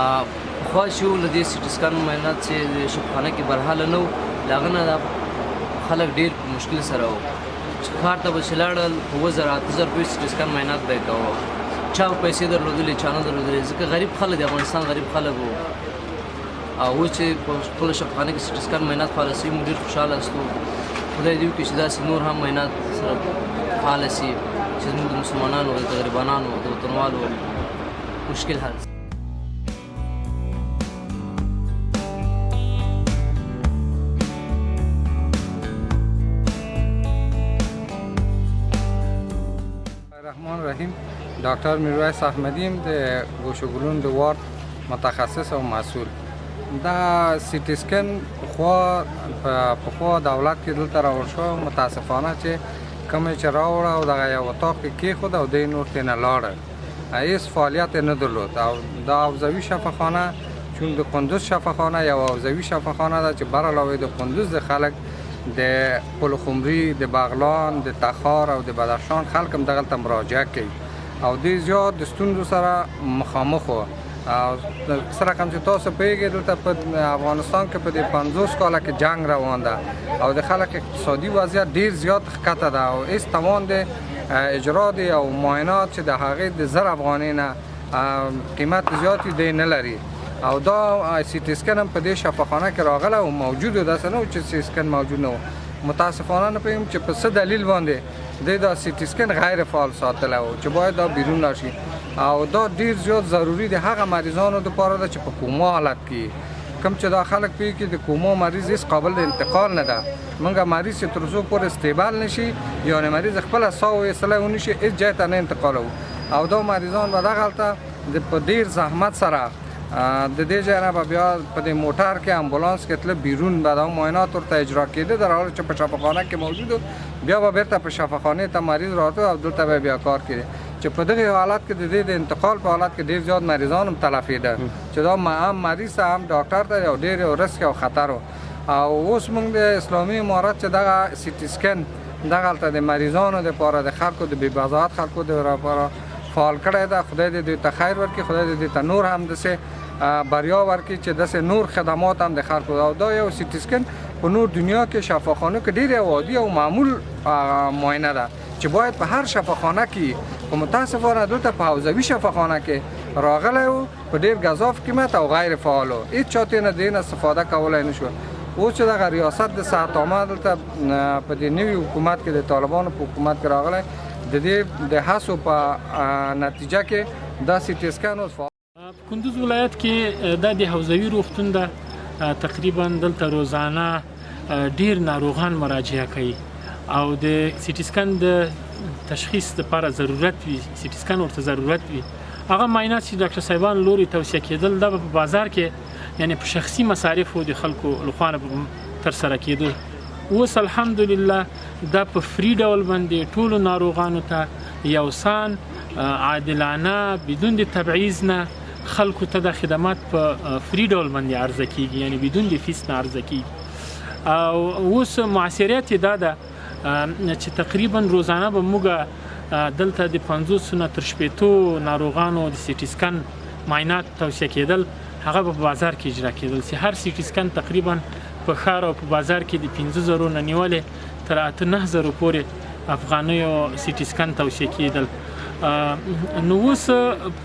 پخوا چې و له دې سي ټي سکن معاینات چې د شفاخانه کې برحاله نه و، له هغه نه دا خلک ډېر په مشکل سره و، چې ښار ته به چې لاړل په 7000 8000 روپۍ سي ټي سکن معاینات به یې کوه. چا به پیسې درلودلې، چا نه درلودلې، ځکه غریب خلک د افغانستان غریب خلک وو. او اوس چې په خپله شفاخانه کې سي ټي سکن معاینات فعاله سوي، موږ ډېر خوشحاله یاستو. خدای دې وکړي چې داسې نور هم معاینات سره فعاله سي چې زموږ د مسلمانانو، د غریبانانو، د وطنوالو مشکل حل سي. الرحمن الرحیم. ډاکټر میرویس احمدی یم، د ګوشوګلون د وارد متخصص او مسؤل. دا سی ټي سکن پخوا په پخوا دولت کې دلته راوړل شوی، متاسفانه چې کوم چې راوړه او دغه یو اتاق کې کېښود او دی نور ترې نه لاړل، هیڅ فعالیت یې نه درلود. او دا حوزوي شفاخانه، چون د قندوز شفاخانه یو حوزوي شفاخانه ده چې بر علاوه د قندوز د خلک د پلخمري، د بغلان، د تخار او د بدخشان خلک هم دغلته مراجعه کوي او دوی زیات د ستونزو سره مخامخ وو. او څه رقم چې تاسو پوهېږئ، دلته په افغانستان کې په دې 50 کاله کې جنګ روان ده او د خلک اقتصادي وضعیت ډیر زیات ښکته ده او هیڅ توان د اجرا دی او معاینات چې د هغې د 1000 افغانۍ نه قیمت زیات دی نه لري. او دا سی ټي سکن هم په دې شفاخانه کې راغله او موجود و، داسې نه و چې سی سکن موجود نه و. متاسفانه نه پوهېږم چې په څه دلیل باندې دی دا سی ټي سکن غیر فعال ساتلی و چې باید دا بیرون لاړ شي. او دا ډیر زیات ضروري دی هغه مریضانو دپاره ده چې په کوما حالت کې، کوم چې دا خلک پوهېږي د کوما مریض هیڅ قابل د انتقال نه ده. موږ مریض چې تر څو پورې stable نه شي، یعنې مریض خپله ساه ویستلی ونه شي، هیڅ جای ته نه انتقالوو. او دا مریضان به دغلته په ډیر زحمت سره د دې ځای نه به بیا په دې موټر کې امبولانس کې تله بیرون به دا معاینات ورته اجرا کېده، در حال چې په شفاخانه کې موجود، بیا به بیرته په شفاخانې ته مریض راته او دلته به بیا کار کېده. چې په دغه حالت کې د دې د انتقال په حالت کې ډېر زیات مریضان هم تلفېده چې دا هم مریض ته هم ډاکټر ته یو ډېر یو ریسک او خطر و. او اوس موږ د اسلامي امارت چې دغه سی ټي سکن دغلته د مریضانو دپاره، د خلکو د بې بضاعت خلکو دپاره فعال کړی ده، خدای دې دوی ته خیر ورکړي، خدای دې دوی ته نور هم داسې بریا ورکړي چې داسې نور خدمات هم د خلکو. او دا یو سی ټي سکن په نور دنیا کې شفاخانو کې ډېر یو عادي او معمول معاینه ده چې باید په هر شفاخانه کې، خو متاسفانه دلته په حوزوي شفاخانه کې راغلی و په ډېر ګزاف قیمت او غیر فعال و، هیڅ چا ترې نه دې نه استفاده کولی نه شو. اوس چې دغه ریاست د صحت عامه دلته په دې نوي حکومت کې، د طالبانو په حکومت کې راغلی، د دې د هڅو په نتیجه کې دا سی ټي سکن اوس په کندوز ولایت کې دا د حوزوي روغتون ده. تقریبا دلته روزانه ډیر ناروغان مراجعه کوي او د سی ټي سکن د تشخیص لپاره ضرورت وي، سی ټي سکن ورته ضرورت وي. هغه معاینات چې ډاکټر صاحبان لوري توصیه کېدل، دا به په بازار کې یعنی په شخصي مصارفو د خلکو لخوا نه ترسره کېدو. اوس الحمدلله دا په free ډول باندې ټولو ناروغانو ته یوسان عادلانه بدون د تبعیض نه خلکو ته دا خدمات په free ډول باندې عرضه کیږي، یعنی بدون د فیس نه عرضه کیږي. او اوس معاصریت یې دا ده چې تقریبا روزانه به موږ دلته د 50 نه تر 60 ناروغانو د سی ټي سکن معاینات توصیه کېدل، هغه به په بازار کې اجرا کېدل چې هر سی ټي سکن تقریبا په ښار او په بازار کې د 5000 نه نیولې تر 8-9 زرو پورې افغانیو سی ټي سکن توصیه کېدل. نو اوس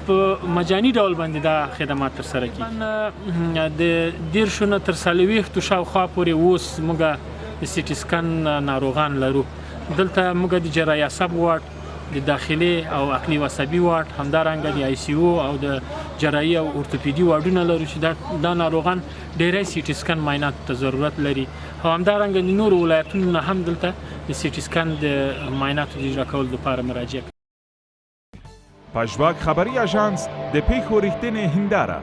په مجاني ډول باندې دا خدمات ترسره کیږي. د 30 نه تر 40 شاوخوا پورې اوس موږ د سی ټي سکن ناروغان لرو. دلته موږ د جراحي عصب ward، د داخلي او عقلي و عصبي ward، همدارنګه د ICU او د جراحي او ارتوپیدي وارډونه لرو چې دا ناروغان ډیری سی ټي سکن معاینات ته ضرورت لري. او همدارنګه د نورو ولایتونو نه هم دلته د سی ټي سکن د معایناتو د اجرا کولو لپاره مراجعه کوي. پژواک خبري اژانس، د پېښو رښتینې هنداره.